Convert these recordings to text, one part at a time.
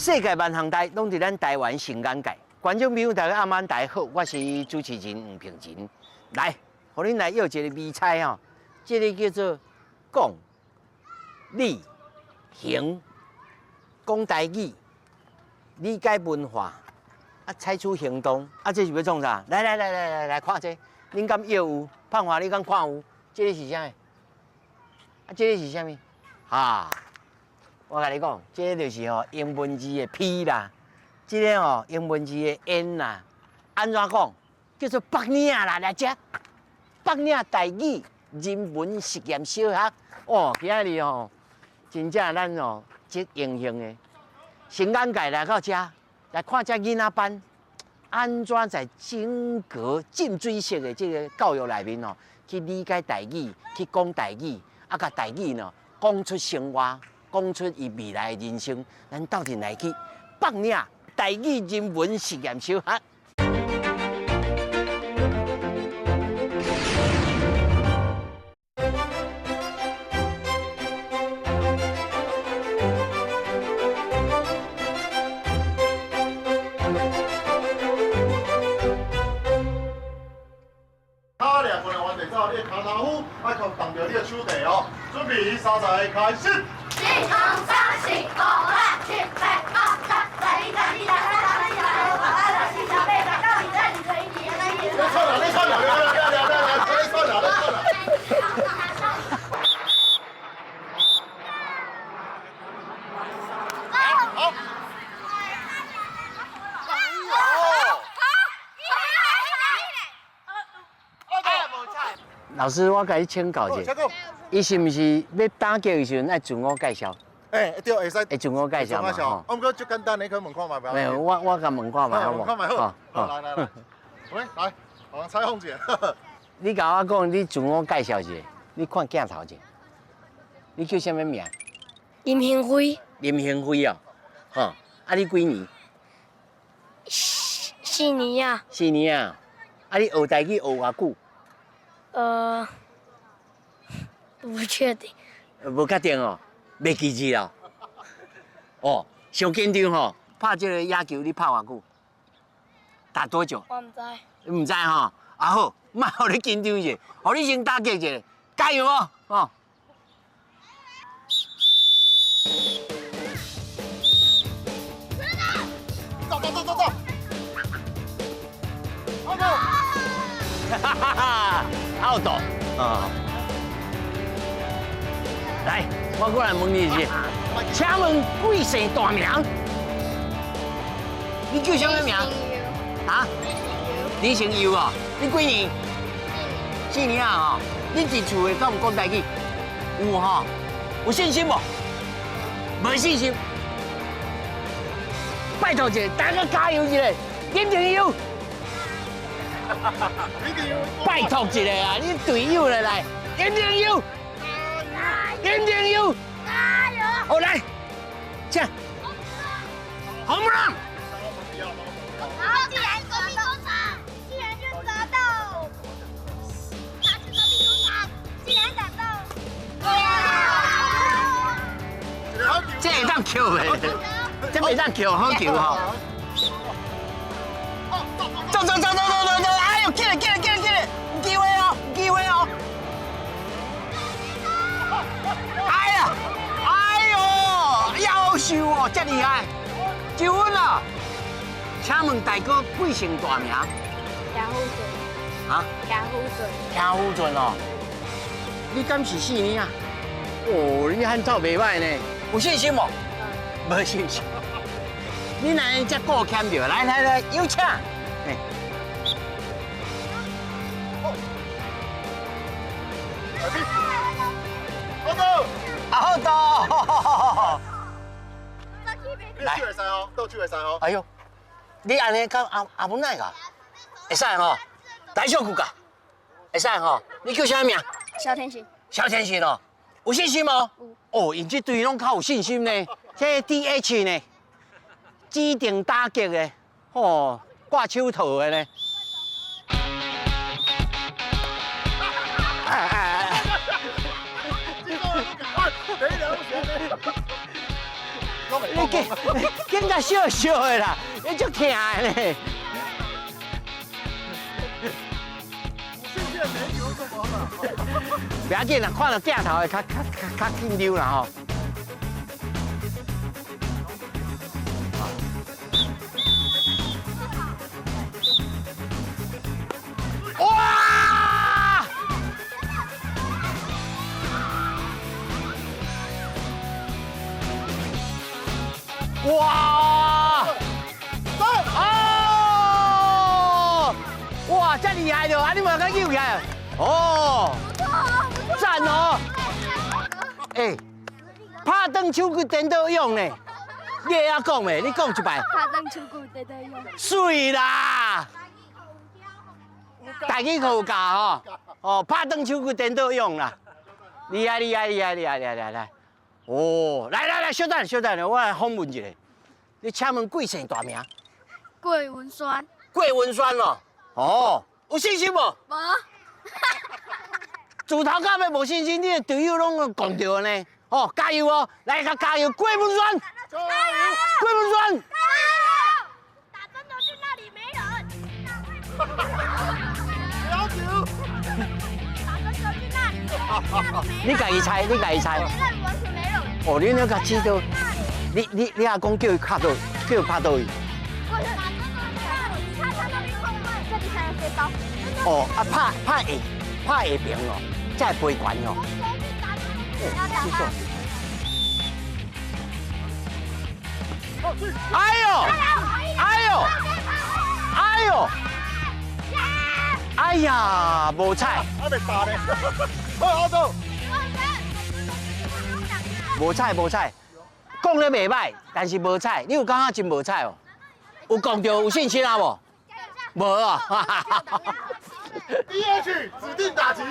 世界萬項代攏佇咱台灣新眼界。觀眾朋友大家暗晚大家好，我是主持人黃平仁。來，予恁來約一個迷猜吼，這个叫做講、理、行，講台語，理解文化，啊，採取行動，啊，這是欲創啥？來來來來來來，看這個，恁敢約有？胖華，你敢看有？這个是啥？啊，這个是啥物？哈，我共你講，這个就是吼英文字的 P 啦，這个吼英文字的 N 啦，按怎講？叫做北嶺啦，來遮，北嶺台語人文實驗小學。哦，今仔日吼，真正咱哦足榮幸的，新眼界來到遮，來看這囡仔班，按怎在整個浸水式的這个教育內面哦，去理解台語，去講台語，啊，共台語呢講出生活，講出伊未來的人生。咱鬥陣來去北嶺台語人文實驗小學。跤掠過來原地走，你的跤頭夫愛動著你的手臂哦。準備，三十個開始。一、二、三、四、五、六、七、八、九、十、十一、十二、十三、十四、十五、十六、十七、十八、十九、二十、二十一、二十二、你算啦，你算啦，來來來來來，你算啦，你算啦。好。老師，我共你請教一下，伊是毋是欲打擊的時陣愛自我介紹？欸，對，會使。會自我介紹嘛？吼。啊，毋過足簡單，你去問看覓。沒有，我共問看覓好無？問看覓好。好，來來來，喂，來，予人採訪一下。你共我講，你自我介紹一下，你看鏡頭者。你叫啥物名？林興輝。林興輝哦，吼，啊，你幾年？四年啊。四年啊？啊，你學台語學偌久？不確定。無確定哦，袂記住咯。哦，傷緊張吼，拍這個野球你拍偌久？打多久？我毋知。你毋知吼？啊好，莫予你緊張者，予你先打擊一下，加油哦！哦。走走走走走。好走。哈哈哈，out 啊！來，我過來問你一下，請問貴姓大名？你叫啥物名？啊？李成佑哦，你幾年？四年啊！吼，你佇厝的敢有講台語？有吼？有信心無？無信心。拜託一下，大家加油一下，林成佑。拜託一下啊！你隊友來來，林成佑，林成佑，加油！好來，請，紅不讓。好，既然隔壁工廠，既然就砸到，他去隔壁工廠，既然打到，這會當扣袂？這袂當扣好球吼。走走走走走走走！哎呦，起來起來起來起來！有機會哦，有機會哦！哎呀，哎呦，夭壽哦，這厲害！九分了，請問大哥貴姓大名？田虎俊。啊？田虎俊。田虎俊哦，你敢是四年啊？哦，你漢走袂䆀呢，有信心無？無信心。你哪會這顧欠著？來來來，有請。好多，好多。來，手會使哦，倒手會使哦。哎呦，你按呢敢阿阿文奈噶？會使吼，來小句噶，會使吼。你叫啥名？蕭天行。蕭天行哦，有信心無？哦，𪜶這隊攏較有信心呢。這 DH 呢，指定打擊的，哦，掛手套的呢。哎哎哎！你紧紧甲小小的啦，你足疼的呢。不要紧啦，看到镜头会较较较较紧溜啦吼。哇！哇！哦！哇，这厉害了！啊，你嘛敢救起来？哦，赞哦！哎，拍断手骨颠倒勇呢？你会晓讲袂？你讲一摆。拍断手骨颠倒勇。水啦！台语课有教吼，哦，拍断手骨颠倒勇啦！厉害厉害厉害厉害厉害来！哦，来来来，稍等稍等，我来访问一下。你请问贵姓大名？郭文轩。郭文轩哦，哦，有信心无？无。自头到尾无信心，你的队友拢讲著呢。哦，加油哦！来，甲加油，郭文轩，加油！郭文轩。加油！打针头去那里没人。要球。打针头去那里。你家己猜，你家己猜。那里完全没人。哦，你那个知道，你阿公叫伊拍倒，叫伊拍倒去。你看他那边空位，这里还有飞刀。哦，啊，拍拍下拍下边哦，才会飞悬哦。哎呦！哎呦！哎呦！哎呀，无彩。还没打呢。好，阿总。无彩无彩，讲咧袂歹，但是无彩。你有感觉真无彩哦？有讲著有信心啊无？无啊。 DH 指定打击。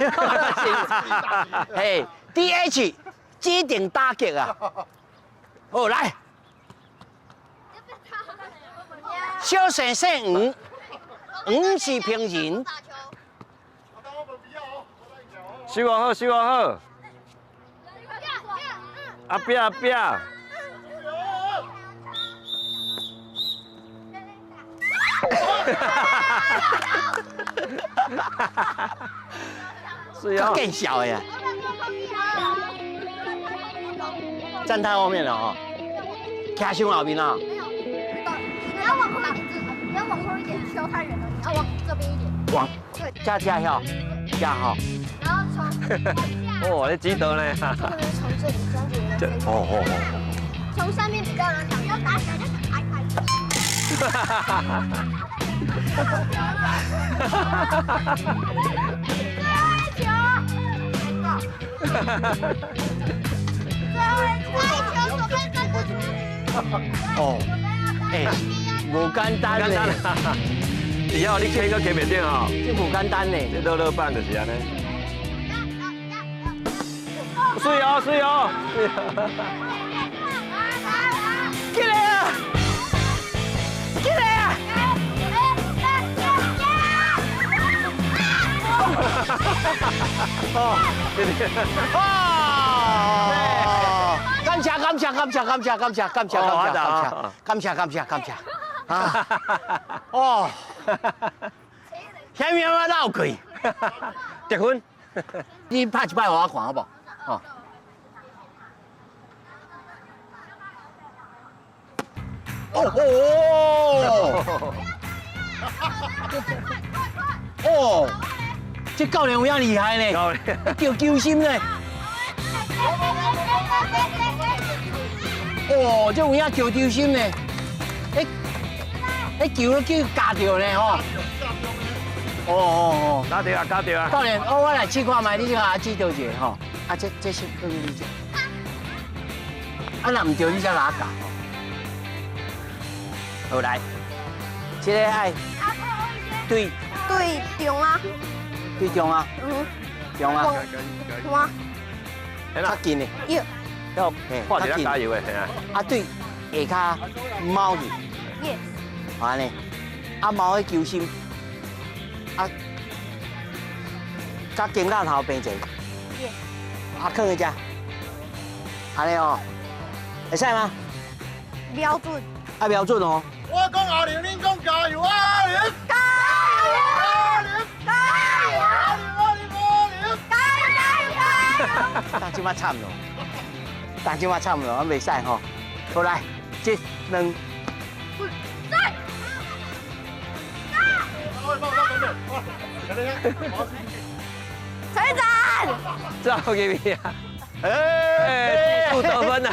嘿，DH 指定打击啊！好来，小胜胜五，五是平人。收好，收好。阿扁阿扁。是啊，更小的呀。站太后面了哦，卡胸后面啊。没有，你要往后一点，你要往后一点，球太远了，你要往这边一点。往，对，加加下，加好。然后从。哦，你指导呢？从这里这样子。哦哦哦。从上面比较难打，要打起来就打开。哈哈哈哈哈！最后一球，最后一球，哦，哎，无简单呢。只要你牵个牵袂定吼，这无简单呢。这乐乐棒就是按呢。水哦，水哦。起来啊！起来啊！哦，哦，感谢感谢感谢感谢感谢感谢感谢感谢感谢感谢啊！哦，险险啊闹过，得分，你拍一摆予我看好无？哦。哦哦哦！这教练有影厉害呢，叫球心呢。哦，这有影叫球心呢，哎，哎球都叫夹著呢吼。哦哦哦，夹著啊，夹著啊。教练，哦，我来试看觅，你这个指导一下吼。啊，这是放你这。啊，若毋对，你才来教。好来，这个爱对对中啊，对中啊，嗯，中啊，哇，较近的，要看一下加油的，嘿啊，啊对，下跤猫去，按呢，啊猫的球心，啊，甲肩胛头平齐，啊放一只，按呢哦，会使吗？標準。啊，標準哦。我講阿玲，恁講加油，阿玲！加油！阿玲！加油！阿玲阿玲阿玲！加油加油加油！當這馬慘咯，當這馬慘咯，我袂使吼。好來，一、兩。對。船長。走入去啊！哎，技術得分啊！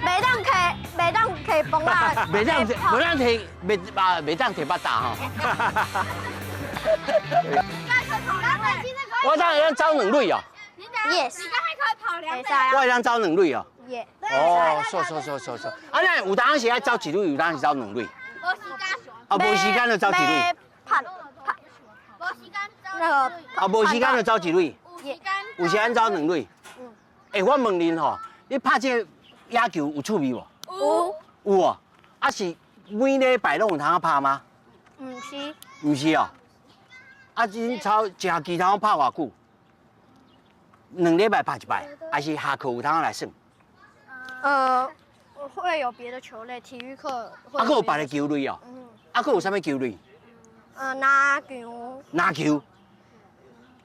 袂當摕，袂當摕磅啊！袂當，袂當摕，袂啊，袂當摕腹打吼。我當會當走兩壘哦。 Yes。你剛才可以跑兩我會當走兩壘哦。耶。哦，說說說說說，啊，那有當時愛走一壘，有當時走兩壘。無時間。啊，無時間就走一壘。判判。無時間走。那個。啊，無時間就走一壘。有時間。有時間走兩壘。嗯。欸，我問恁吼，你拍這個野球有趣味無？有。有哦，啊是每禮拜攏有通拍嗎？毋是。毋是哦。啊，恁操一學期通拍偌久？兩禮拜拍一擺，還是下課有通來耍？會有別的球類，體育課。啊，閣有別的球類哦。嗯。啊，閣有啥物球類？籃球。籃球。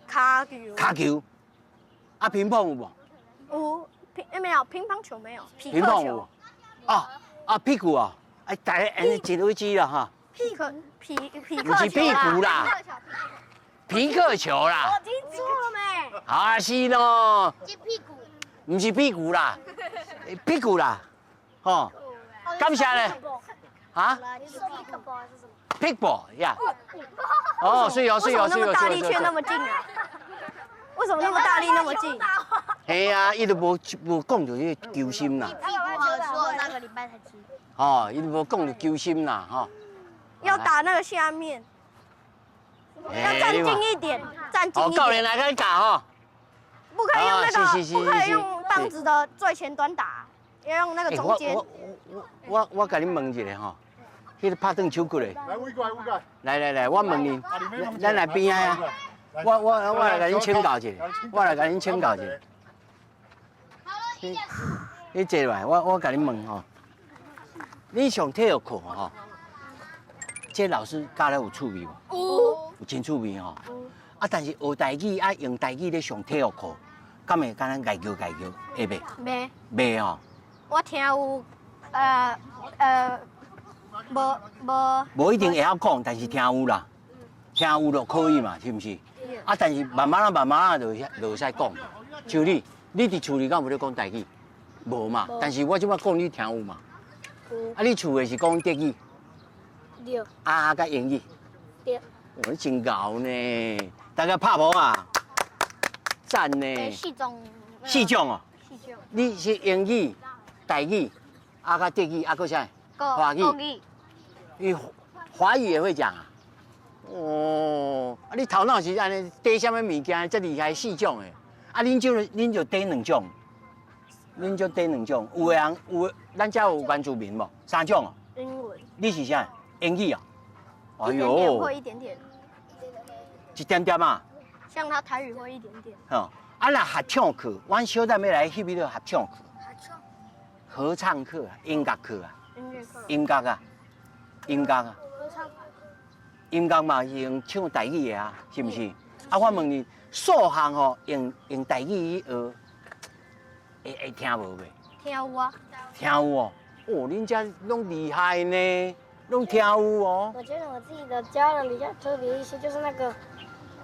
跤球。跤球。啊，乒乓有無？有，乒沒有乒乓球沒有。乒乓有。啊啊，屁股啊！哎，大家按呢一位置啦哈。屁克皮皮克毋是屁股啦，皮克球啦。我聽錯了沒？啊是咯。是屁股。毋是屁股啦，屁股啦，吼。感謝咧。啊？你說皮克波還是什麼？皮波呀。哦，是哦，是哦，為什麼那麼大力卻那麼近啊？為什麼那麼大力那麼近？係啊，伊都無無講著彼個球心啦。屁股好說，上個禮拜才踢。哦，伊都無講著球心啦，吼。要打那個下面，要站近一點，站近一點。教練來共你教吼。不可以用那個，不可以用棒子的最前端打，要用那個中間。我我我我共你問一下吼，彼個拍斷手骨的。來，我過來，我過來。來來來，我問你，咱來邊仔啊。我我我來共恁請教一下，我來共恁請教一下。你你坐落來，我我共你問吼，你上體育課吼，這老師教了有趣味無？有。有真趣味吼。啊，但是學台語啊，用台語咧上體育課，敢會敢若礙叫礙叫，會袂？袂。袂吼。我聽有，無無。無一定會曉講，但是聽有啦，聽有就可以嘛，是毋是？啊，但是慢慢仔慢慢仔就就會使講。像你，你佇厝裡敢有咧講台語？無嘛。但是我這擺講你聽有嘛？啊，你厝的是講德語？對。啊，佮英語？對。哦，你真𠢕呢！大家拍無啊？讚呢！四種。四種哦。四種。你是英語、台語，啊，佮德語，啊，閣啥？華語。你華語也會講啊？哦，啊，你頭腦是按呢綴啥物物件這厲害四種的？啊，恁就恁就綴兩種，恁就綴兩種。有的人有，咱遮有原住民無？三種哦。英文。你是啥？英語啊？哎呦。會一點點。一點點啊。像他台語會一點點。吼，啊，若合唱課，阮小等欲來翕彼個合唱課。合唱。合唱課、音樂課啊。音樂課。音樂啊，音樂啊。合唱。音樂嘛是用唱台語的啊，是毋是？啊，我問你，數學吼用用台語去學，會會聽無袂？聽有啊。聽有哦，哦，恁遮攏厲害呢，攏聽有哦。我覺得我自己的家人比較特別一些，就是那個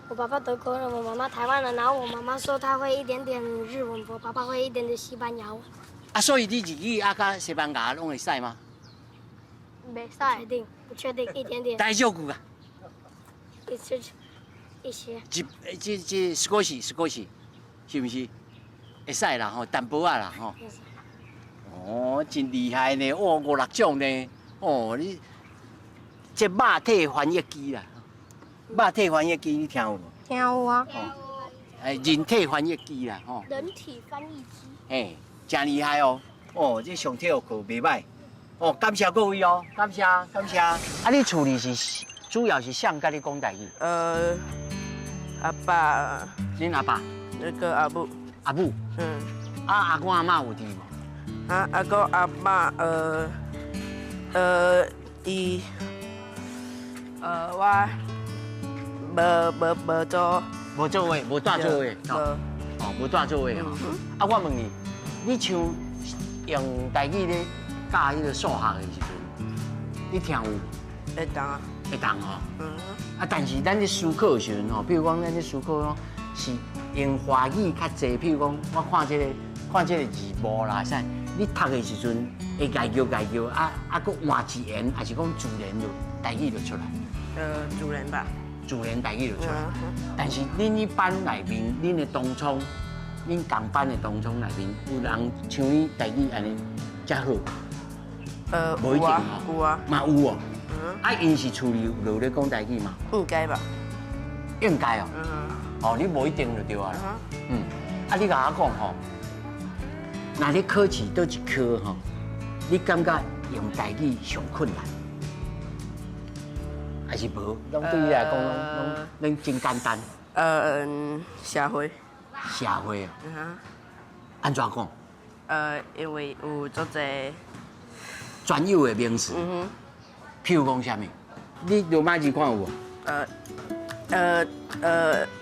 我爸爸德國人，我媽媽台灣人，然後我媽媽說她會一點點日文，我爸爸會一點點西班牙文。啊，所以你日語啊，佮西班牙攏會使嗎？袂使。確定，不確定，一點點。大丈夫啊。一些，一些。一，這這少し少し，是毋是？會使啦吼，淡薄仔啦吼。哦，真厲害呢！哦，五六種呢。哦，你這肉體翻譯機啦，肉體翻譯機你聽有無？聽有啊。哦，哎，人體翻譯機啦，吼。人體翻譯機。嘿，真厲害哦！哦，這上體育課袂䆀。哦，感謝各位哦，感謝感謝。啊，你厝裡是主要是誰佮你講台語？阿爸。恁阿爸？那個阿母。阿母。嗯。啊，阿公阿嬤有佇無？啊，啊閣阿媽伊我無無無做，無做伙，無蹛做伙，哦，無蹛做伙吼。啊，我問你，你像用台語咧教彼個數學的時陣，你聽有無？會當啊。會當吼。啊，但是咱咧思考的時陣吼，比如講咱咧思考講是用華語較濟，譬如講我看這個看這個字幕啦，啥，你讀的時陣會家叫家叫，啊啊，閣換字言，還是講自然就台語就出來？自然吧。自然台語就出來。但是恁彼班內面，恁的同窗，恁仝班的同窗內面，有人像你台語按呢遮好？無一定吼。有啊。嘛有哦。啊，𪜶是厝裡有咧講台語嗎？應該吧。應該哦。哦，你無一定就對啊。嗯。啊，你共我講吼，若咧考試佗一科吼，你感覺用台語上困難，還是無？攏對你來講，攏攏攏真簡單。社會。社會啊。按怎講？因為有足濟專有的名詞。譬如講啥物？你羅馬字看有無？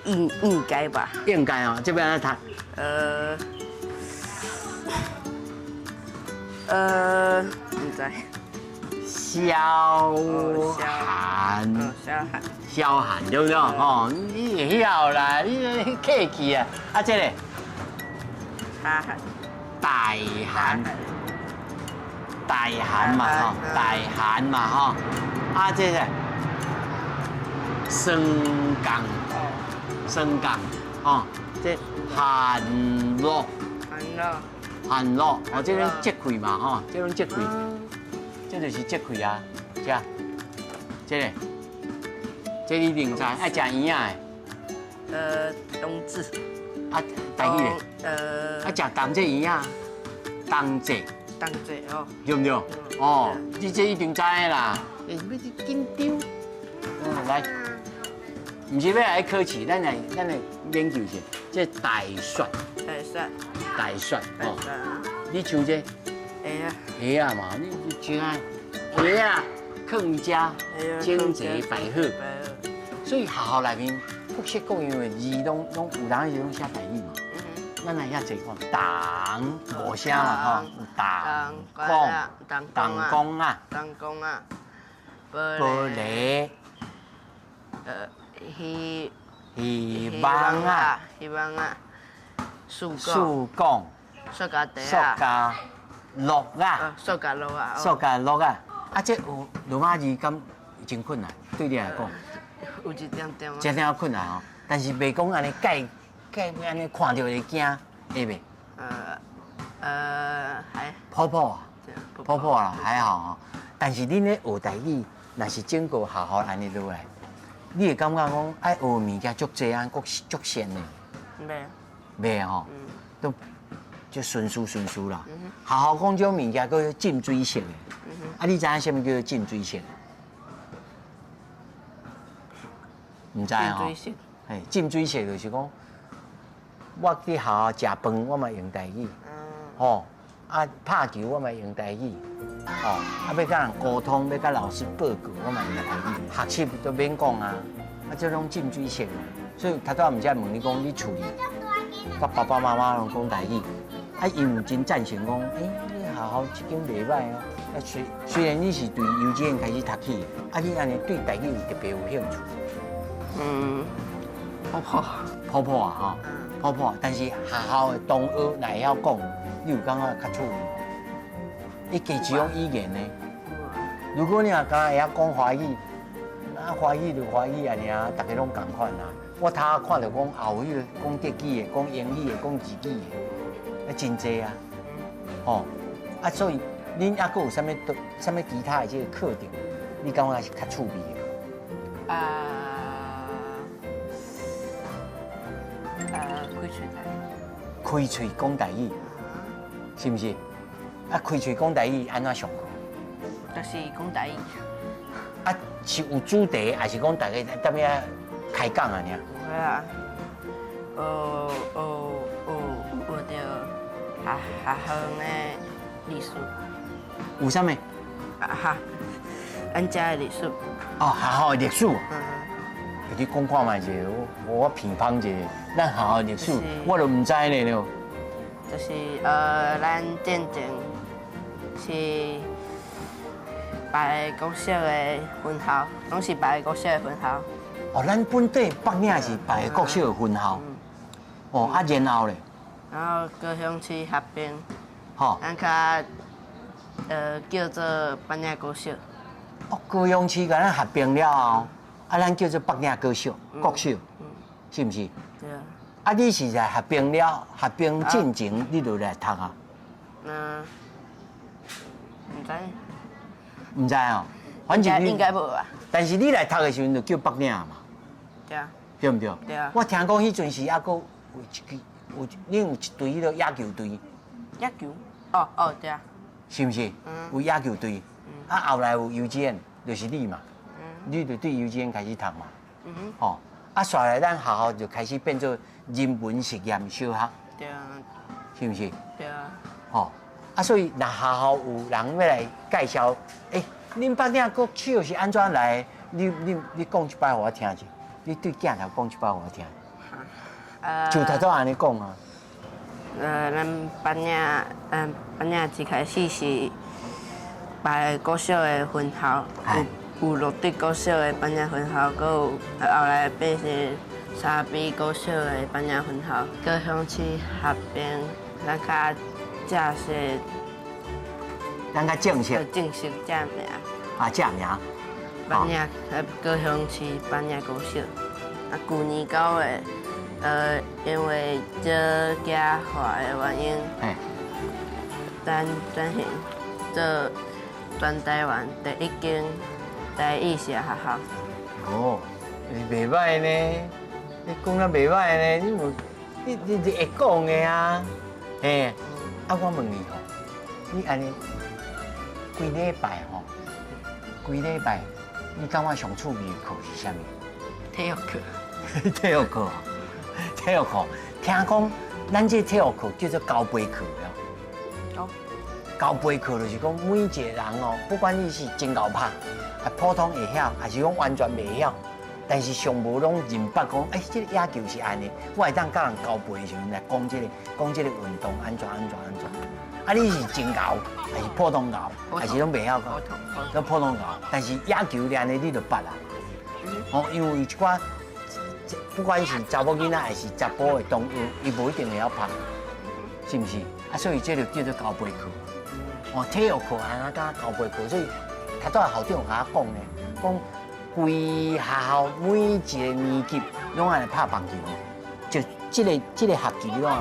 應應該吧。應該哦，這欲按怎讀？毋知。消寒。消寒。消寒對不對？哦，你會曉啦，你客氣啊。啊，這個。大寒。大寒。大寒嘛吼，大寒嘛吼。啊，這個。霜降。霜降，哦，這寒露。寒露。寒露，哦，這種節氣嘛吼，這種節氣，這就是節氣啊，這，這個，這你一定知，愛食圓仔的。冬至。啊，台語咧？啊，食冬至圓仔，冬至。冬至哦。對毋對？哦，你這一定知的啦。欸，欲緊張。嗯，來，毋是欲來考試，咱來研究一下，這大雪。大雪。大雪哦。你像這。會啊。會啊嘛，你像啊，會啊，囥遮，整齊擺好。所以學校內面各式各樣的字，攏攏有人是攏寫台語嘛。咱來遐濟看，銅五聲嘛吼，有銅、汞、銅公啊、銅公啊、玻璃、希希望啊、希望啊、樹樹講、塑膠袋塑膠樂啊、塑膠樂啊、塑膠樂啊，啊，這有羅馬字敢真困難，對你來講？有一點點。一點仔困難吼，但是袂講按呢蓋蓋按呢看著會驚，會袂？還。普普啊，普普啦，還好吼。但是恁咧學台語，若是整個學校按呢落來，你會感覺講愛學物件足濟啊，閣足深的？袂。袂吼，都就順序順序啦。學校講這種物件叫做浸水式的，啊，你知影啥物叫做浸水式？毋知吼？嘿，浸水式就是講，我佇學校食飯，我嘛用台語，吼，啊，拍球我嘛用台語，吼，啊，欲佮人溝通，欲佮老師報告，我嘛用台語。學習都免講啊，啊，這攏浸水式嘛。所以頭拄仔毋才問你講，你厝裡佮爸爸媽媽攏講台語，啊，𪜶有真贊成講，欸，你學校這間袂䆀哦。啊，雖雖然你是對幼稚園開始讀起，啊，你按呢對台語有特別有興趣？嗯，普普，普普啊，吼，普普。但是學校的同學若會曉講，你有感覺較趣味？伊加一種語言呢。如果你若敢會曉講華語，啊，華語就華語啊，爾，逐家攏仝款啊。我頭仔看著講，也有彼個講德語的、講英語的、講日語的，啊，真濟啊，吼。啊，所以恁猶閣有啥物啥物其他的這個課程，你感覺是較趣味的？啊。開喙台語，開喙講台語，是毋是？啊，開喙講台語按怎上課？就是講台語。啊，是有主題，還是講大家踮遐開講啊？爾？有啊，學學學學著學學校的歷史。有啥物？啊哈，咱遮的歷史。哦，學校的歷史。你講看覓者，我偏旁者，咱學校歷史我都毋知呢了。就是咱進前是別个國小的分校，攏是別個國小的分校。哦，咱本地北嶺是別个國小的分校。哦，啊，然後咧？然後高雄市合併，咱較叫做北嶺國小。哦，高雄市共咱合併了後，啊，咱叫做北嶺國小，國小，是毋是？對啊。啊，你是在合併了，合併進前，你就來讀啊？嗯，毋知。毋知哦，反正應該無吧。但是你來讀的時陣就叫北嶺嘛。對啊。對毋對？對啊。我聽講彼陣時猶閣有一支有，恁有一隊彼個野球隊。野球？哦哦，對啊。是毋是？有野球隊。啊，後來有幼稚園，就是你嘛。你就對幼稚園開始讀嘛。吼，啊，紲來咱學校就開始變做人文實驗小學。對啊。是毋是？對啊。吼，啊，所以若學校有人欲來介紹，欸，恁北嶺國小是按怎來的？你講一擺予我聽者，你對鏡頭講一擺予我聽。就頭拄按呢講啊。咱北嶺，北嶺一開始是別個國小的分校，有綠地國小的北嶺分校，閣有後來變成沙埤國小的北嶺分校，高雄市合併，咱較正式，咱較正式，正式正名。啊，正名。北嶺高雄市北嶺國小。啊，舊年9月，因為少子化的原因，咱轉型做全台灣第一間台語社學校。哦，你袂䆀呢？你講得袂䆀呢？你有你會講的啊？嘿，啊，我問你吼，你按呢規禮拜吼，規禮拜你感覺上趣味的課是啥物？體育課。體育課，體育課，聽講咱這體育課叫做交杯課了。交杯課就是講每一個人哦，不管你是真𠢕拍，啊普通會曉，還是講完全袂曉，但是上無攏認捌講，欸，這個野球是按呢，我會當佮人交杯的時陣來講這個，講這個運動按怎按怎按怎。啊，你是真𠢕，還是普通𠢕，還是攏袂曉講？都普通𠢕，但是野球按呢你就捌啦。哦，因為有一寡，不管是查某囡仔還是查埔的同學，伊無一定會曉拍，是毋是？啊，所以這就叫做交杯課。哦，體育課按呢佮交杯課，所以頭拄仔校長共我講呢，講規學校每一個年級攏愛來拍棒球，就這個學期攏愛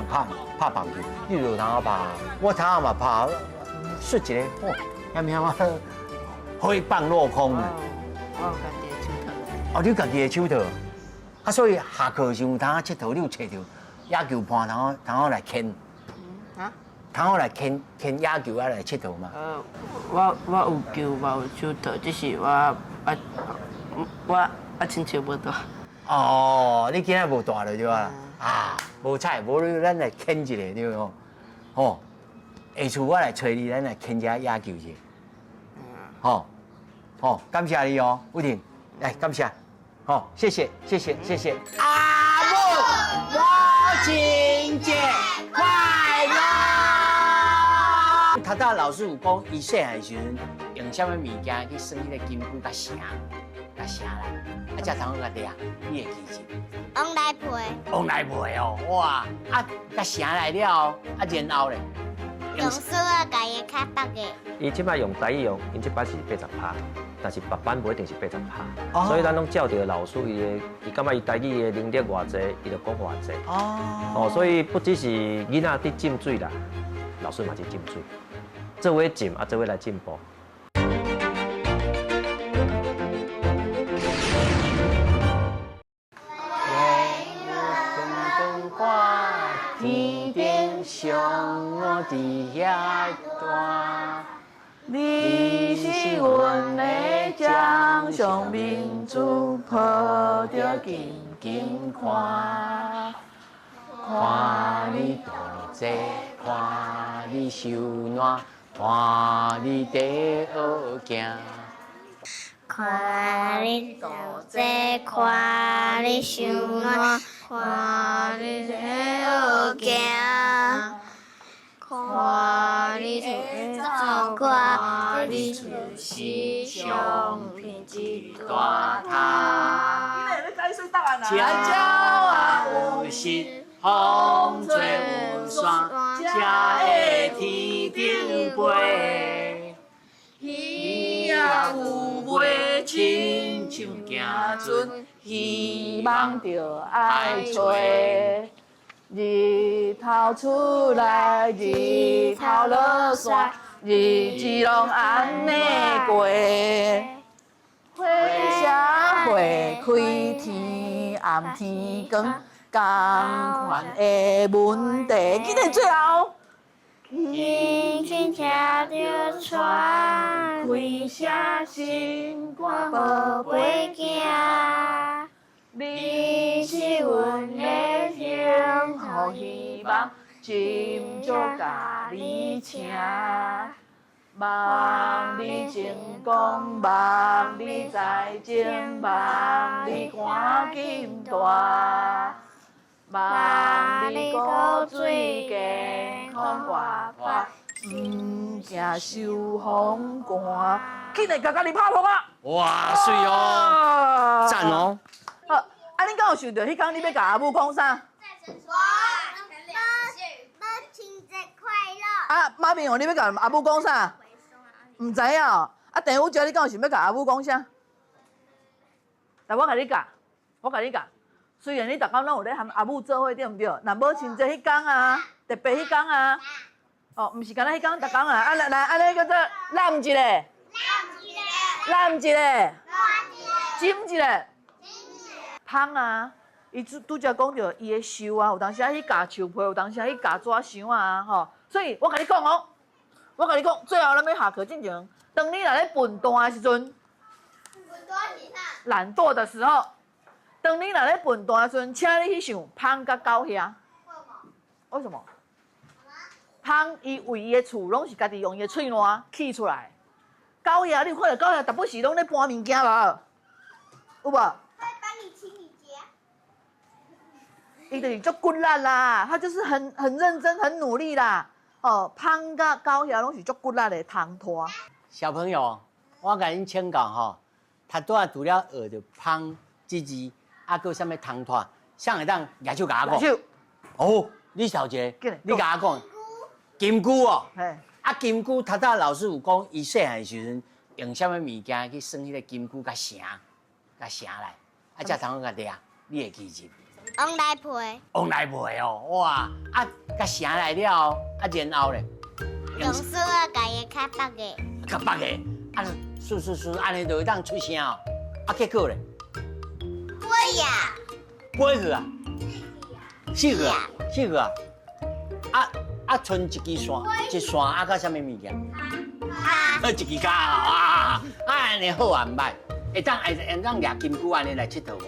拍棒球。你就有通拍，我頭仔嘛拍，摔一個，哦，險險啊，揮棒落空。我有家己的手套。哦，你家己的手套，啊，所以下課時有通𨑨迌，你有揣著野球盤通通來牽。啊？通來牽牽野球啊來𨑨迌嘛？我有球，嘛有手套，只是我親手無帶。哦，你今仔無帶了對吧？啊，無彩，無咱來牽一下對無？吼，下次我來揣你，咱來牽一下野球者。吼，吼，感謝你哦，雨婷，來感謝，吼，謝謝，謝謝，謝謝。阿母，母親節快樂！頭拄老師有講，伊細漢時陣用啥物物件去耍彼個金龜佮蛇，佮蛇來，啊，才通好共掠，你會記得？王來皮。王來皮哦，哇！啊，佮蛇來了後，啊，然後咧？用梳仔共伊較北的。伊這擺用台語用，𪜶這擺是80%，但是別班無一定是80%，所以咱攏照著老師伊的，伊感覺伊台語的能力偌濟，伊就講偌濟。哦，所以不只是囡仔佇浸水啦，老師嘛佇浸水，做伙浸啊，做伙來進步。天頂上我佇遐大，你是阮的掌上明珠，抱著緊緊看，看你大濟，看你受難，看你伫学行。看你做这，看你想我，看你在学行，看你在走，看你就是上片一大头。鸟仔有时风吹有山，才会天顶飞。鱼仔有尾，亲像行船，希望著爱揣。日头出来，日头落山，日子拢按呢过。花谢花开，天暗天光，仝款的问题。今日最后，轻轻听著船，开声心肝宝贝囝，你是阮的幸福希望，斟酌共你请。望你成功，望你财经，望你赶紧大，望你骨髓健康活泼，毋惊受风寒。起来，共家己拍噗仔！哇，媠哦，赞哦！好，啊，你敢有想著彼工你欲共阿母講啥？母親節快樂！啊，媽咪哦，你欲共阿母講啥？毋知影哦。啊，鄭宇哲，你敢有想欲共阿母講啥？來，我共你教，我共你教。雖然你逐工攏有咧和阿母做伙，對毋對？若母親節彼工啊，特別彼工啊，哦，毋是干焦彼工，逐工啊。啊，來來，按呢叫做攬一個，攬一個，斟一個，蜂啊，伊拄拄才講著伊的樹啊，有當時去咬樹皮，有當時去咬紙箱啊，吼。所以我共你講哦，我共你講，最後咱欲下課進前，當你若咧笨惰的時陣，懶惰的時候，當你若咧笨惰的時陣，請你去想蜂佮狗遐。為什麼？蜂伊為伊的厝攏是家己用伊的喙瀾起出來。狗遐你有看著狗遐，逐擺時攏咧搬物件無？有無？會幫你清理潔。伊就是足骨力啦，他就是很認真、很努力啦。哦，蜂佮狗遐攏是足骨力的通拖。小朋友，我共恁請教吼，頭拄仔除了學著蜂這字，啊，閣有啥物通拖？啥會當舉手共我講？舉手。哦，你頭一個，你共我講。金龜哦。啊，金龜頭拄老師有講，伊細漢時陣用啥物物件去耍彼个金龜佮繩，佮繩來，啊，才通共掠，你會記得？王來皮。王來皮哦，哇！啊，佮繩來了後，啊，然後咧？用梳仔共伊較縛的。較縛的，啊，梳梳梳，按呢就會當出聲哦。啊，結果咧？飛呀！飛去啊！死去啊！死去啊！啊啊，賰一支線，一線啊，佮啥物物件？跤。一支跤啊！啊，按呢好啊，毋䆀？會當會當掠金龜按呢來𨑨迌無？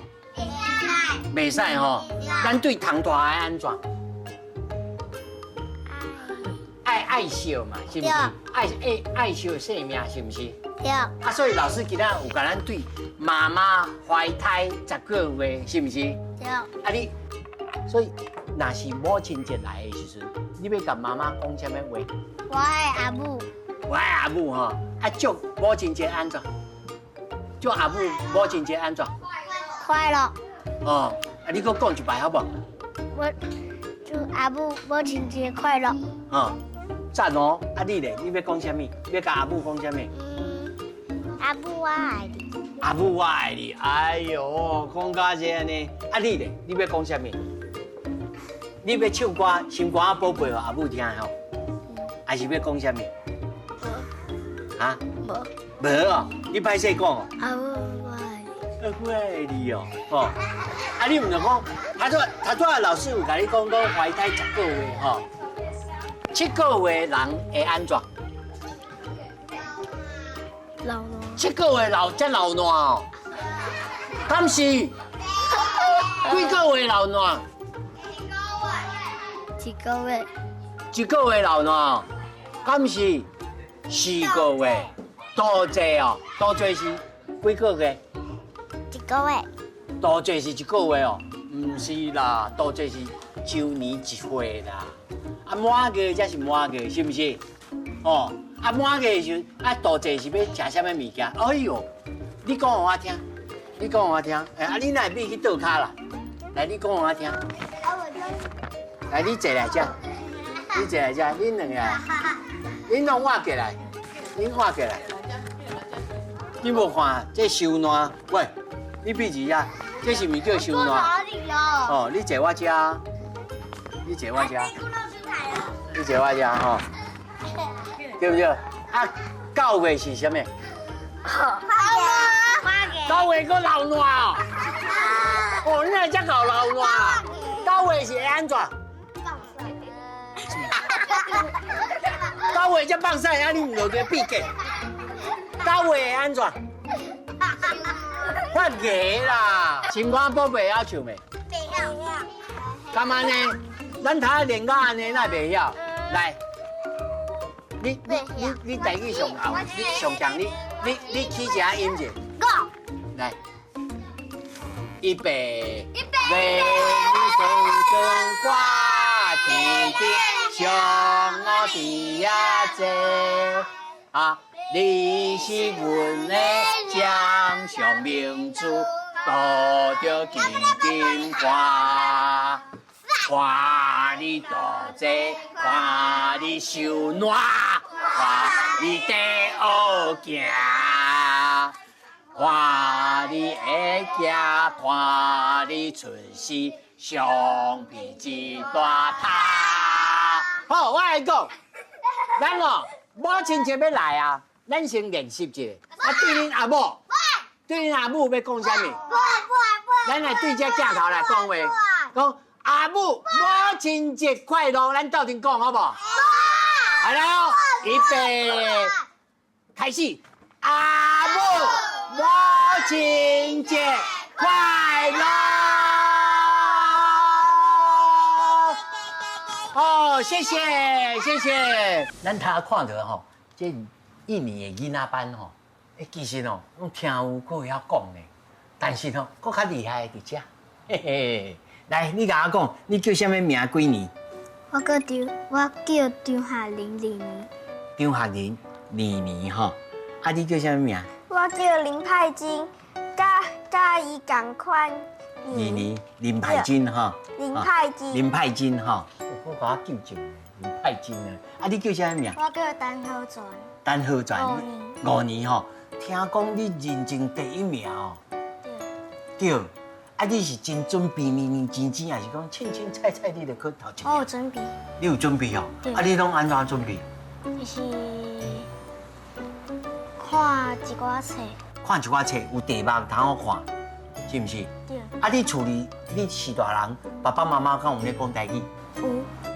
袂使吼，咱對通拖愛按怎？愛愛惜嘛，是毋是？愛愛愛惜生命，是毋是？對。啊，所以老師今仔有共咱對媽媽懷胎10個月，是毋是？對。啊你，所以若是母親節來的時陣，你欲共媽媽講啥物話？我愛阿母。我愛阿母吼，啊祝母親節按怎？祝阿母母親節按怎？快樂。哦，啊你閣講一擺好無？我祝阿母母親節快樂。哦，讚哦！啊你咧，你欲講啥物？欲共阿母講啥物？阿母我愛你。阿母我愛你，哎喲，講甲這按呢。啊你咧，你欲講啥物？你欲唱歌，心肝仔寶貝予阿母聽吼？還是欲講啥物？哈？無。無哦，你歹勢講哦。阿母我愛你。我愛你哦，哦。啊你毋著講，頭拄仔老師有共你講講懷胎10個月吼，7個月人會按怎？老爛。 7個月老才老爛哦？敢是？幾個月老爛？一個月。一個月老爛，敢是？ 4个月，多济哦，多济是几个月？一个月。多济是一个月哦，毋是啦，多济是周年一岁啦。啊，满月才是满月，是毋是？哦，啊满月的时阵，啊度节是欲食啥物物件？哎哟，你讲予我听，你讲予我听。欸，啊你哪会变去倒跤啦？来，你讲予我听。来，你坐来遮，你坐来遮，恁两个，恁拢倚过来，恁倚过来。你无看这收烂？喂，你闭一下，这是毋是叫收烂？哦，你坐我遮，你坐我遮。你坐我遮吼，对不对？啊，9月是啥物？9月阁流烂哦！哦，你哪会遮𠢕流烂啊？9月是会按怎？9月才放屎，啊你毋落去变格？9月会按怎？发芽啦！心肝宝贝会晓唱袂？袂晓。干嘛呢？咱头仔练到按呢，哪会袂晓？来，你台语上后，你上强，你起一下音者。来，预备，预备，双双挂天顶，上我伫遐坐。啊，你是阮的掌上明珠，抱著紧紧看。看你度节，看你收烂，看你在学行，看你会行，看你出世，橡皮一大沓。好，我来讲，咱哦母亲节欲来啊，咱先练习一下。啊，对恁阿母，对恁阿母欲讲啥物？咱来对这镜头来讲话，讲。阿母，母亲节快乐！咱斗阵讲好无？来喽，预备，开始。阿母，母亲节快乐！哦，谢谢谢谢。咱头看到吼，这印尼的囡仔班吼，欸，其实哦，拢听有，阁会晓讲呢。但是吼，阁较厉害的伫遮，嘿嘿。来，你共我讲，你叫啥物名？几年？我叫张学林2年。张学林2年吼，啊，你叫啥物名？我叫林派金，佮伊仝款。 2年，林派金吼。林派金。林派金吼，我共我纠正，林派金啊。啊，你叫啥物名？我叫陈浩全。陈浩全。5年吼，听讲你认证第1名哦。对。对。啊，你是真准备，认认真真，还是讲凊凊彩彩你就去头一名？我有准备。你有准备哦？对。啊，你拢按怎准备？就是看一寡册。看一寡册，有题目通好看，是毋是？对。啊，你厝里你是大人，爸爸妈妈敢有咧讲台语？有。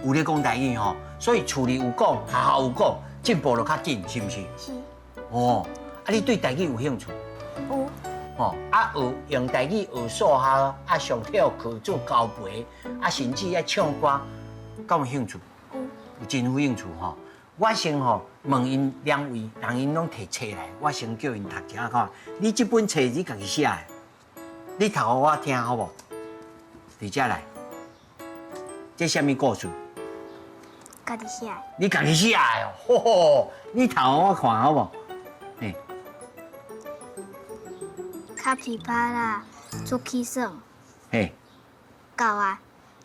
有咧讲台语吼，所以厝里有讲，学校有讲，进步就较紧，是毋是？是。哦，啊，你对台语有兴趣？有。哦，啊，学用台语学数学，啊，上体育课做交陪，啊，甚至爱唱歌，敢有兴趣？有。有真有兴趣吼。我先吼问𪜶两位，人𪜶拢提册来，我先叫𪜶读一下看。你这本册你家己写的，你读予我听好无？伫遮来，这啥物故事？家己写的。你家己写的哦，吼吼，你读予我看好无？嘿。卡皮巴拉出去耍。嘿。狗啊，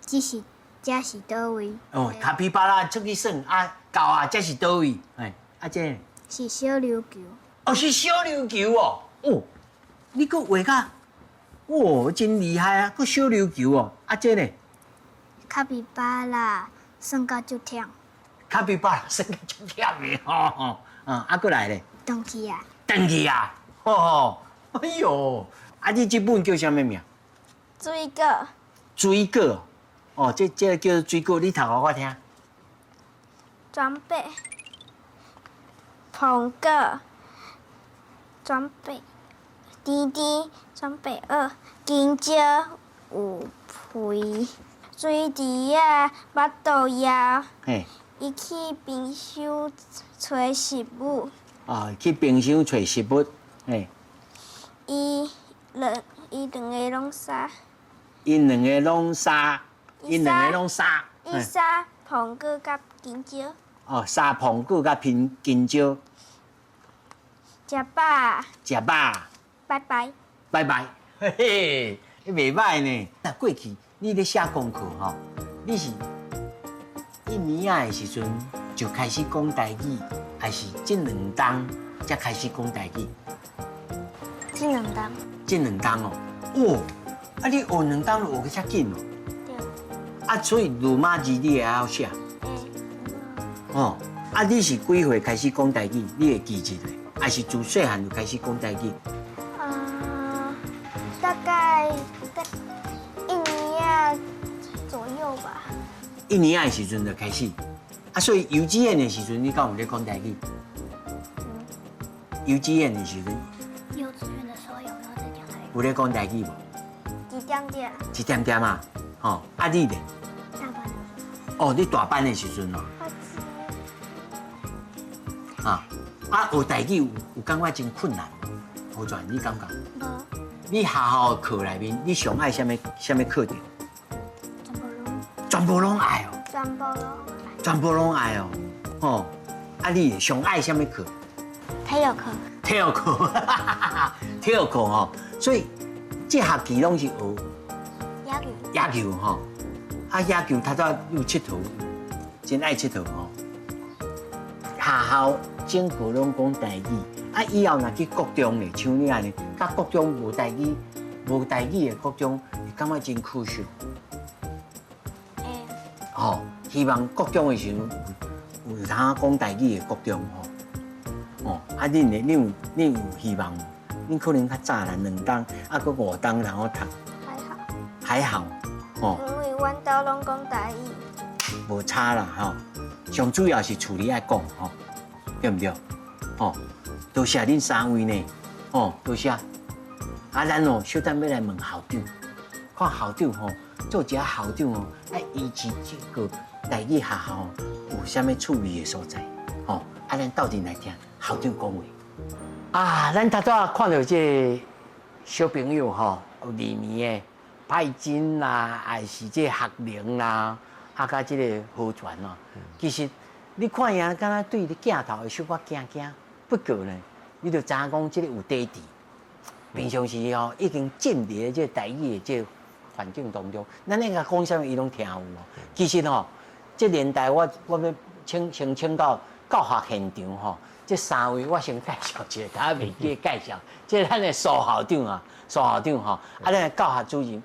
这是这是佗位？哦，卡皮巴拉出去耍啊，狗啊，这是佗位？嘿，啊这。是小琉球。哦，是小琉球哦。哦，你阁画甲，哦，真厉害啊！阁小琉球哦，啊这呢？卡皮巴拉耍甲足忝。卡皮巴拉耍甲足忝的吼，啊，阁来咧？转去啊！转去啊！吼吼。哎呦，啊！你这本叫啥物名？水果。水果，哦，这个叫水果，你读予我听。准备。苹果。准备。甜甜。准备学。香蕉有皮。水池仔，腹肚枵。嘿。伊去冰箱揣食物。哦，去冰箱揣食物，嘿。伊兩个攏殺。𪜶兩个攏殺，𪜶兩個攏殺。伊殺蘋果佮香蕉。哦，殺蘋果佮蘋香蕉。食飽。食飽。拜拜。拜拜。嘿嘿，你袂䆀呢。那過去你咧寫功課吼，你是一年仔的時陣就開始講台語，還是這兩冬才開始講台語？這兩冬。這兩冬哦，哦，啊你學兩冬就學得遮緊哦。對。啊，所以羅馬字你會曉寫？會。哦，啊你是幾歲開始講台語？你會記得？還是自細漢就開始講台語？大概在一年左右吧。一年的時陣就開始，啊，所以幼稚園的時陣，你敢有咧講台語？幼稚園的時陣。幼稚園的時候有沒有在講台語？有咧講台語無？一點點。一點點啊，吼，啊你咧？大班的時候。哦，你大班的時陣哦。啊，啊，學台語有感覺真困難，何傳你感覺？無。你學校課內面，你上愛啥物啥物課程？全部攏。全部攏愛哦。全部攏愛。全部攏愛哦，吼，啊你上愛啥物課？體育課。體育課，體育課吼，所以這學期攏是學野球。野球吼，啊野球頭拄有𨑨迌，真愛𨑨迌吼。學校整個攏講台語，啊以後若去國中咧，像你按呢，佮國中無台語、無台語的國中，會感覺真可惜。會。吼，希望國中的時陣有通講台語的國中吼。哦，啊，恁呢？恁有希望無？恁可能較早啦，兩冬，啊，閣五冬然後讀。還好。還好，哦。因為阮兜攏講台語。無差啦，吼。上主要是厝裡愛講，吼，對毋對？吼，多謝恁三位呢，吼，多謝。啊，咱哦，小等欲來問校長，看校長吼，做一个校長哦，愛維持這個台語學校有啥物趣味的所在，吼。啊，咱鬥陣來聽校長講話。啊，咱頭拄仔看著這個小朋友吼，有二年的派金啦，還是這個學齡啦，啊，佮這個何傳哦。其實你看伊敢若對咧鏡頭會小可驚驚，不過呢，你就知影講這個有底子。平常時吼已經浸佇這個台語的這個環境當中，咱咧共講啥物，伊攏聽有哦。其實吼，這年代我欲請先請教教學現場吼，這三位我先介紹一下，大家袂記得介紹。這咱的蘇校長啊，蘇校長吼，啊，咱的教學主任，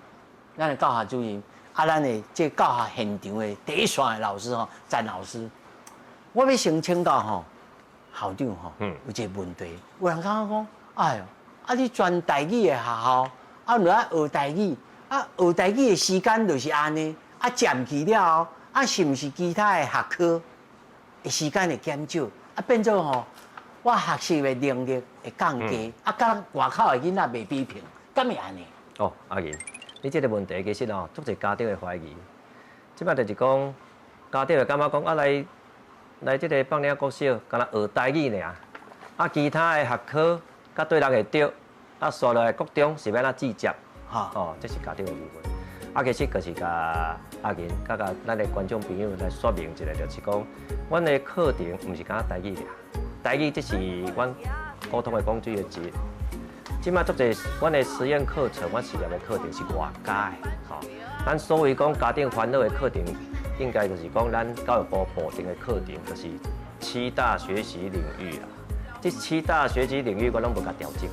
咱的教學主任，啊，咱的這教學現場的第一線的老師吼，詹老師，我欲先請教吼校長吼，有一個問題，有人感覺講，哎喲，啊你全台語的學校，啊著愛學台語，啊學台語的時間就是按呢，啊佔去了後，啊是毋是其他的學科的時間會減少？啊變做吼，我學習的能力會降低，啊佮外口的囡仔袂比平，敢會按呢？哦，阿銀，你這個問題其實吼，足濟家長會懷疑。這擺就是講，家長會感覺講啊來來這個放領國小，敢若學台語爾，啊其他的學科佮對人會著，啊紲落來國中是欲按怎銜接？哦，這是家長的疑問。啊，其實就是共阿銀，佮共咱的觀眾朋友來說明一下，就是講，阮的課程毋是干焦台語爾，台語這是阮溝通的工具的一。這擺足濟，阮的實驗課程，阮實驗的課程是外加的，吼。咱所謂講家長煩惱的課程，應該就是講咱教育部部定的課程，就是七大學習領域啦。這七大學習領域我攏無共調整，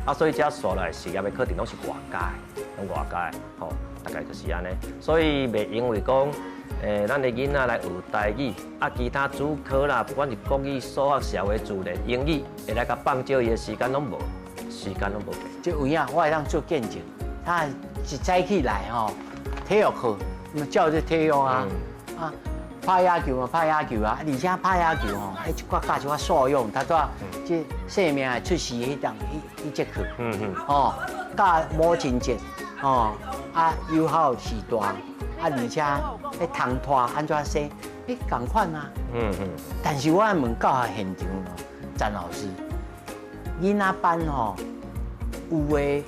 啊，所以這紲來實驗的課程攏是外加的，攏外加的，吼，大概就是按呢。所以袂因為講，咱的囡仔來學台語，啊，其他主科啦，不管是國語、數學、社會、自然、英語，會來共放少伊的時間攏無，時間攏無變。這有影，我會當做見證。他一早起來吼，體育課，嘛照這體育啊，啊，拍野球嘛，拍野球啊，而且拍野球吼，彼一寡教一寡素養，頭拄仔這生命的出世彼當彼彼節課，吼，教母親節，吼，啊，友好時代，而且彼窗拖按怎洗，欸，仝款啊。但是我问教学现场哦，詹老师，囡仔班吼，有的，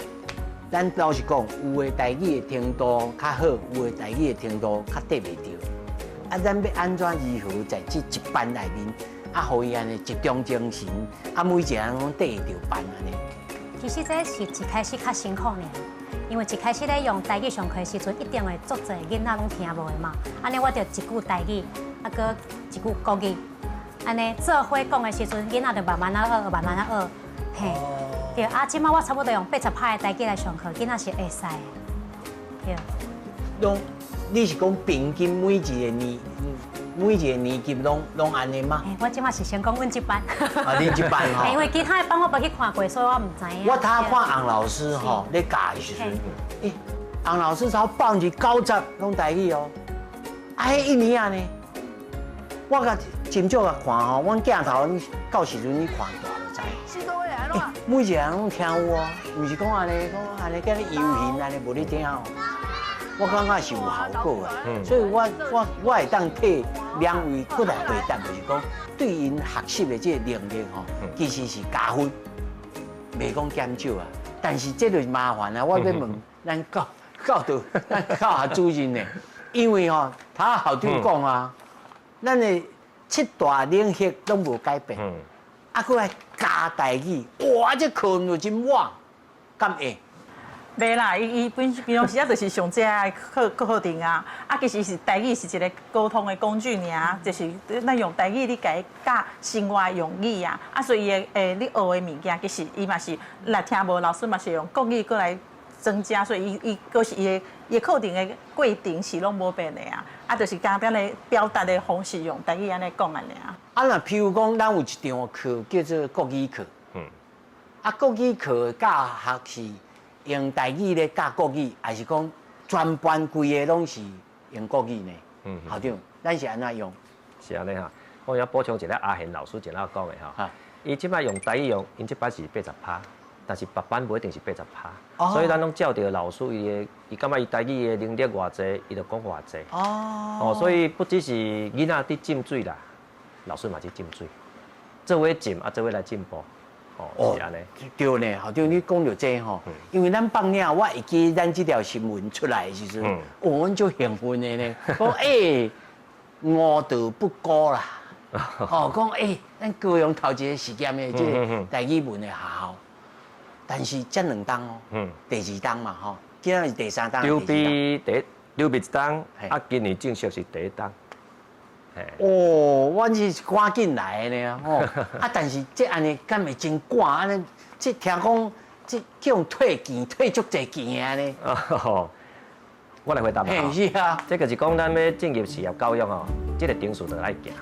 咱老实讲，有的台语的程度較好，有的台语的程度較綴袂著。啊，咱欲按怎如何在這一班內面，啊，予伊按呢集中精神，啊，每一個人攏綴會著班按呢？其實這是一開始較辛苦爾，因為一開始咧用台語上課的時陣，一定會足濟囡仔攏聽無的嘛。按呢我就一句台語，啊閣一句國語，按呢做伙講的時陣，囡仔就慢慢仔學，慢慢仔學，嘿。對，啊，這擺我差不多用80%的台語來上課，囡仔是會使的。對。攏，你是講平均每一個年，每一個年級攏攏按呢嗎？我這擺是先講阮這班。啊，恁這班吼。因為其他的班我無去看過，所以我毋知影。我頭看洪老師吼咧教的時陣，欸，洪老師超90%攏台語哦，啊，彼一年仔呢，我共真少共看吼，阮鏡頭到時陣你看大就知。欸，每一個人攏聽有哦，毋是講按呢，講按呢，佮你悠閒按呢無咧聽哦。我感覺是有效果啊，所以我我會當替兩位閣來回答，就是講對𪜶學習的這個能力吼，其實是加分，袂講減少啊。但是這就是麻煩啊，我欲問咱教教導咱教學主任呢，因為吼，他校長講啊，咱的七大領域攏無改變，啊，閣來加台語，哇，這課就真滿，敢會？袂啦，伊伊本平常時啊，就是上這个課課程啊，啊，其實是台語是一個溝通的工具爾，就是咱用台語你共伊教生活用語啊，啊，所以伊的欸，你學的物件，其實伊嘛是若聽無，老師嘛是用國語閣來增加，所以伊伊閣是伊的伊的課程的過程是攏無變的啊，啊，就是簡單的表達的方式用台語按呢講按呢爾。啊，若譬如講，咱有一堂課叫做國語課，啊，國語課的教學是用台語咧教國語，還是講全班規个攏是用國語呢？校長，咱是按怎用？是按呢哈，我要補充一下阿賢老師前仔講的吼。伊這擺用台語用，𪜶這擺是80%，但是別班無一定是八十趴。所以咱攏照著老師伊的，伊感覺伊台語的能力偌濟，伊就講偌濟。哦，所以不只是囡仔佇浸水啦，老師嘛佇浸水，做伙浸啊，做伙來進步。哦，是按呢。對呢，校長你講著這吼，因為咱放領，我會記咱這條新聞出來的時陣，哦，阮足興奮的呢，講欸，吾道不孤啦，哦，講欸，咱高雄頭一個實驗的這個台語文的學校，但是才兩冬哦，第二冬嘛吼，今仔是第三冬。籌備第籌備一冬，啊，今年正式是第一冬。哦，阮是趕緊來的呢，吼！啊，但是這按呢敢會真趕？按呢，這聽講這叫予退件，退足濟件的按呢。哦，我來回答嘛。嘿，是啊。這就是講咱欲進入事業教育吼，這個程序就愛行。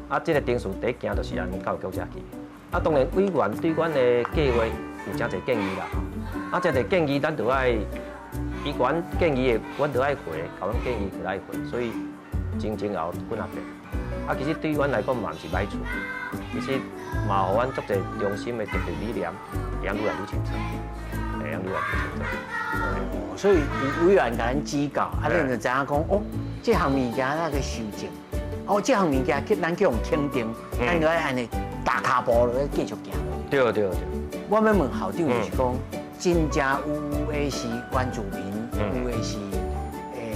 啊，這個程序第一行就是按教育局遮去。啊，當然委員對阮的計劃有誠濟建議啦。啊，誠濟建議咱就愛，伊阮建議的，阮就愛回，共阮建議就愛回，所以。前前後後幾若遍，啊，其實對阮來講嘛毋是歹處，其實嘛予阮足濟中心的特別理念，會曉愈來愈清楚，會曉愈來愈清楚。哦，所以有委員共咱指教，啊，咱就知影講，哦，這項物件咱去修正，哦，這項物件去咱去予肯定，咱就愛按呢踏跤步落去繼續行。對對對。我欲問校長就是講，真正有的是原住民，有的是。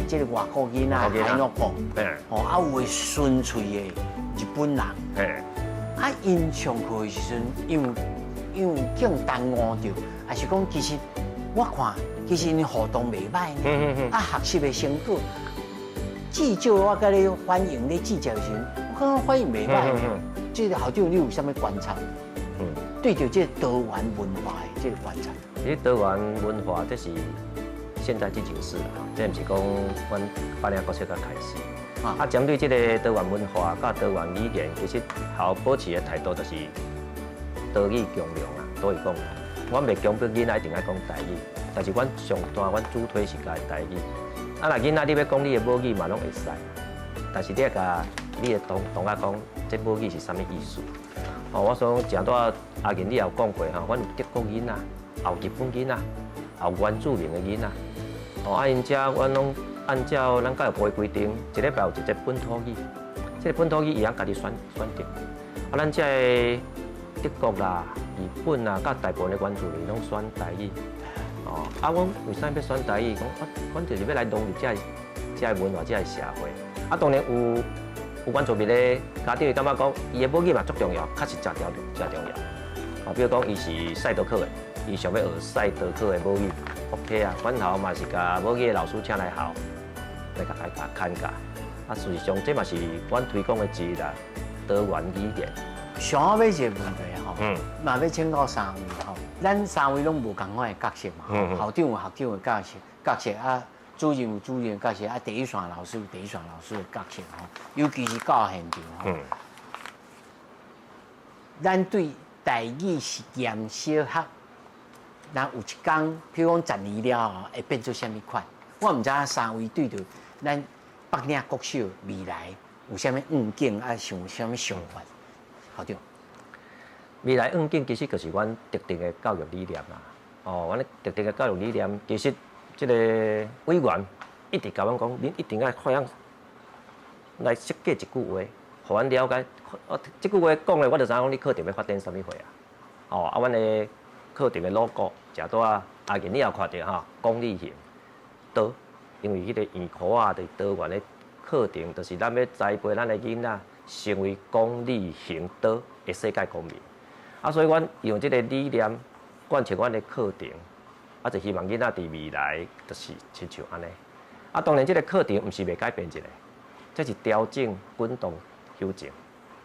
這個外國囡仔，海諾國，哦，啊有的純粹的日本人，啊，𪜶上課的時陣，因為因為叫耽誤著，還是講其實我看其實𪜶互動袂䆀呢，啊，學習的成果，至少我佮你反映咧記者的時陣，我感覺反應袂䆀呢。這個校長你有啥物觀察？對著這個多元文化的這個觀察。其實多元文化這是現在進行式啦，這毋是講阮板領國小才開始。啊，針對這個多元文化佮多元語言，其實學校保持的態度就是多語共融啊，多語共融。阮袂強迫囡仔一定愛講台語，但是阮上大阮主推是教台語。啊，若囡仔你欲講你的母語嘛，攏會使。但是你愛共你的同同學講，這母語是啥物意思？哦，我想誠拄仔阿銀你也有講過吼，阮有德國囡仔，也有日本囡仔，也有原住民的囡仔。哦，啊，𪜶遮阮攏按照咱教育部的规定，一礼拜有一节本土语，這個本土語伊通家己選選擇。啊，咱這个德國啦、日本啦，佮大部分的原住民攏選台語。哦，啊，阮為啥欲選台語？講啊，阮就是欲來融入這个這个文化、這个社會。啊，當然有有原住民的家長，伊感覺講，伊的母語嘛足重要，確實誠重誠重要。啊，比如講，伊是賽德克的，伊想欲學賽德克的母語，OK 啊，阮校嘛是共母語的老師請來校，來共來共牽教。啊，事實上，這嘛是阮推廣的之一啦，多元語言。上後尾一個問題吼，嘛欲請教三位吼，咱三位攏無仝款的角色嘛，校長有校長的角色，角色啊，主任有主任的角色，啊，第一線老師有第一線老師的角色吼，尤其是教現場吼。咱對台語實驗小學，若有一工，譬如講10年了後，會變做啥物款？我毋知影三位對著咱北嶺國小未來有啥物願景啊，想有啥物想法？校長，未來願景其實就是阮特定的教育理念啦。哦，阮特定的教育理念，其實這個委員一直共阮講，恁一定愛發揚來設計一句話，予阮了解。哦，這句話講的，我就知影講你課程欲發展啥物貨啊。哦，啊，阮的課程的 logo，誠拄仔阿健你也看著哈，講理行多，因為彼個圓箍仔佇多元的課程，就是咱欲栽培咱的囡仔成為講理行道的世界公民。啊，所以阮用這個理念貫徹阮的課程，啊，就希望囡仔佇未來就是親像按呢。啊，當然這個課程毋是袂改變一個，這是調整、滾動、修正。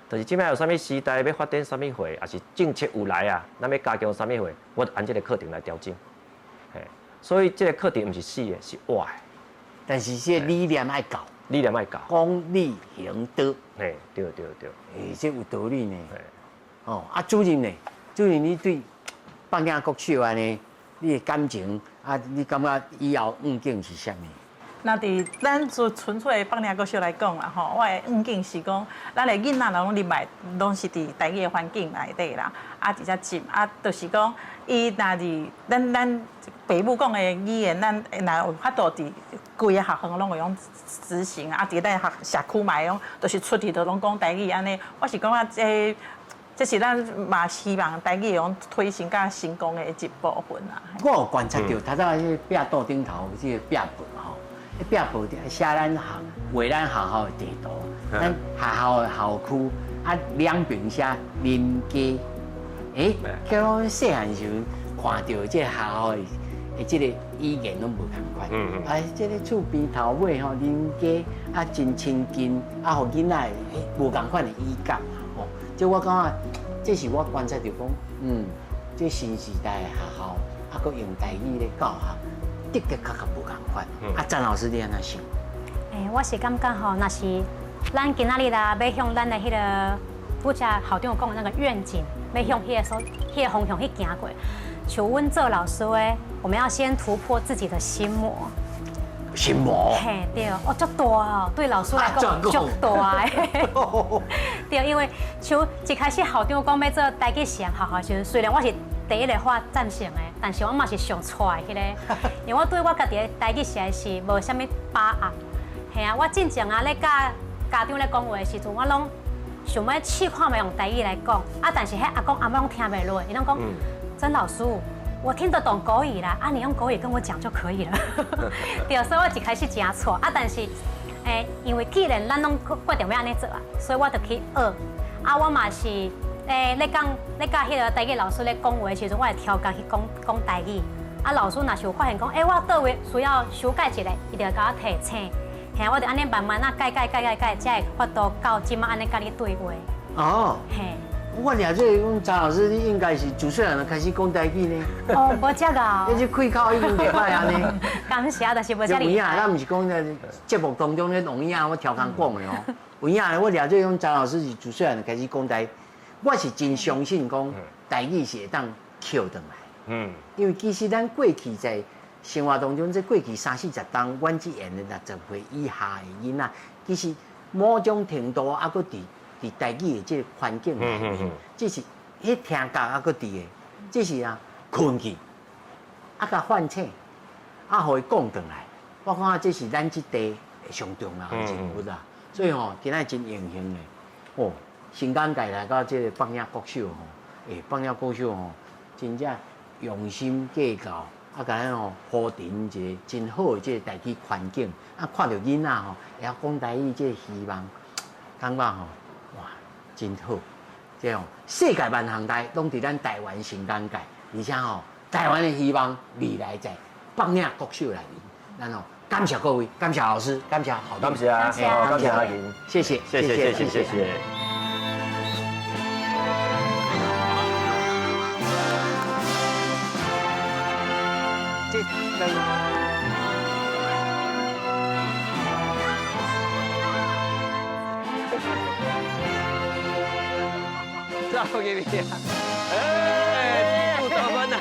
就是這擺有啥物時代欲發展啥物貨，抑是政策有來啊，咱欲加強啥物貨，我就按這個課程來調整。嘿，所以這個課程毋是死的，是活的。但是這個理念愛夠，理念愛夠，講理行道。嘿，對對對。欸，這有道理呢。哦，啊，主任呢？主任，你對北嶺國小按呢，你的感情啊，你感覺以後願景是啥物？若佇咱做純粹的北嶺國小來講啦，吼，我的願景是講，咱的囡仔攏入來，攏是佇台語的環境內底啦，啊，直接進，啊，就是講，伊若是咱咱爸母講的語言，咱若有法度佇規个學校攏會用執行，啊，佇咱學社區嘛會用，就是出去都攏講台語按呢。我是感覺這這是咱嘛希望台語會用推行較成功的一部分啦。我有觀察著，頭早彼個壁桌頂頭這個壁報吼。壁報寫咱學畫咱學校的地圖，咱學校的校區啊，兩邊寫林家，欸，叫我細漢時陣看著這個學校的這個語言攏無仝款，啊，這個厝邊頭尾吼林家啊真親近，啊，予囡仔欸無仝款的語感吼，這我感覺這是我觀察著講，嗯，這新時代的學校啊，閣用台語咧教學。的的確確無仝款。啊，詹老師你按怎想？欸，我是感覺吼，若是咱今仔日啦，欲向咱的彼个拄才校長講的那個願景，欲向彼个所彼个方向去行過。像阮做老師的，我們要先突破自己的心魔。心魔？嘿，對，哦，足大哦，對老師來講足大的。對，因為像一開始校長講欲做台語實驗學校時陣，雖然我是第一个發贊成的，但是我嘛是上挫的彼个，因為我對我家己的台語實在是無啥物把握。嘿啊，我進前啊咧佮家長咧講話的時陣，我攏想欲試看覓用台語來講，啊，但是彼阿公阿嬤攏聽袂落，伊攏講，曾老師，我聽得懂國語啦，啊，你用國語跟我講就可以了。對，所以我一開始真挫，啊，但是，欸，因為既然咱攏決定欲按呢做啊，所以我就去學，啊，我嘛是。欸，咧講咧佮彼个台語老師咧講話的時陣，我會調工去講講台語。啊，老師若是有發現講，欸，我佗位需要修改一下，伊就會共我提醒。嘿，我就按呢慢慢仔改改改改改，才會法度到這擺按呢佮你對話。哦。嘿。我掠做講詹老師，你應該是自細漢就開始講台語呢。哦，無遮𠢕。你這開口已經袂歹按呢。感謝，但是無遮有影，咱毋是講在節目當中咧錄影，我調工講的哦。有影，我掠做講詹老師是自細漢就開始講台語。我是真相信講台語是會當抾轉來，因為其實咱過去在生活當中，這過去三四十冬，阮這緣的60歲以下的囡仔，其實某種程度猶閣佇佇台語的這個環境內面，只是彼聽覺猶閣佇的，只是啊睏去，啊共喚醒，啊予伊講轉來，我感覺這是咱這地上重要的人物啊。所以吼，今仔真榮幸的，哦，新港界來到這個北嶺國小吼，欸，北嶺國小吼，真正用心計較，啊，共咱吼鋪陳一個真好的這個台語環境，啊，看著囡仔吼會曉講台語，這個希望，感覺吼，哇，真好。這吼世界萬項代攏佇咱台灣新港界，而且吼台灣的希望未來在北嶺國小內面，咱吼感謝各位，感謝老師，感謝好，感謝啊，感謝阿銀，謝謝，謝謝，謝謝，謝謝。這走入去啊！哎，技術得分啊！